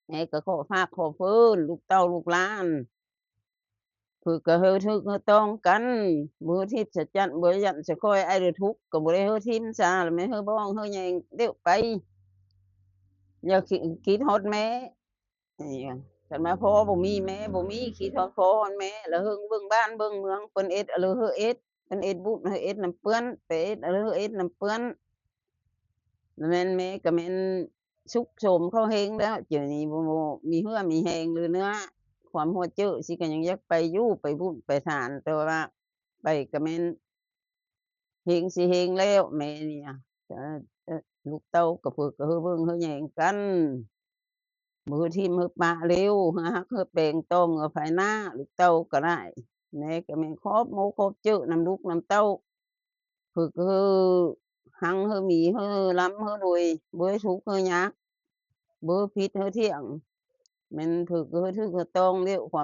ແມ່ກໍຂໍຝາກຂໍເຟີ້ນລູກເຕົ້າລູກຫຼານ ເພິ່ນກໍເຮີຖືກເຮີຕ້ອງກັນ ບໍ່ເຮີທິດສະຈັນ ບໍ່ຢັນສະຄອຍ ອ້າຍເດີທຸກກໍບໍ່ໄດ້ເຮີທິມຊາ ແມ່ເຮີບ້ອງເຮີແຍງເດ້ວໄປ ຢ່າຄິດ ຄິດຮອດແມ່ ນີ້ ຄັນວ່າພໍ່ບໍ່ມີແມ່ບໍ່ມີ ຄິດຮອດພໍ່ຮອດແມ່ ລະເຮີເບິ່ງບ້ານເບິ່ງເມືອງ ເພິ່ນເຮັດ ລະເຮີເຮັດ ເພິ່ນເຮັດບຸນ ເຮີເຮັດນຳເພິ່ນ ໄປເຮັດ ລະເຮີເຮັດນຳເພິ່ນ ລະແມ່ນແມ່ກໍແມ່ນ ສຸກໂສມເຂົາແຮງແລ້ວ ດຽວນີ້ບໍ່ມີເຫື່ອມີແຮງເຫຼືອເນື້ອ ຄວາມຫົວເຈີ້ຊິກໍຍັງຢາກໄປຢູ່ ໄປບຸນໄປທານ ແຕ່ວ່າໄປກໍແມ່ນແຮງຊິແຮງແລ້ວ ແມ່ນີ້ນະ ເອີ ເອີ ລູກເຕົ້າກໍເພິ່ນກໍເຮີເບິ່ງເຮີແຍງກັນ ບໍ່ເຮີຖິ້ມເຮີປະເລວ ເຮີຮັກເຮີແປງຕໍ່ເມືອພາຍໜ້າ ລູກເຕົ້າກໍໄດ້ ແມ່ກໍແມ່ນຂອບໂມກຂອບເຈີ້ນຳລູກນຳເຕົ້າ ເພິ່ນກໍເຮີຮັ່ງເຮີມີ ເຮີລ່ຳເຮີລວຍ ບໍ່ເຮີທຸກເຮີຍາກ ບໍ່ເຮີຜິດເຮີຖຽງ ແມ່ນເພິ່ນກໍເຮີຖືກເຮີຕ້ອງແລ້ວ ຄວາມ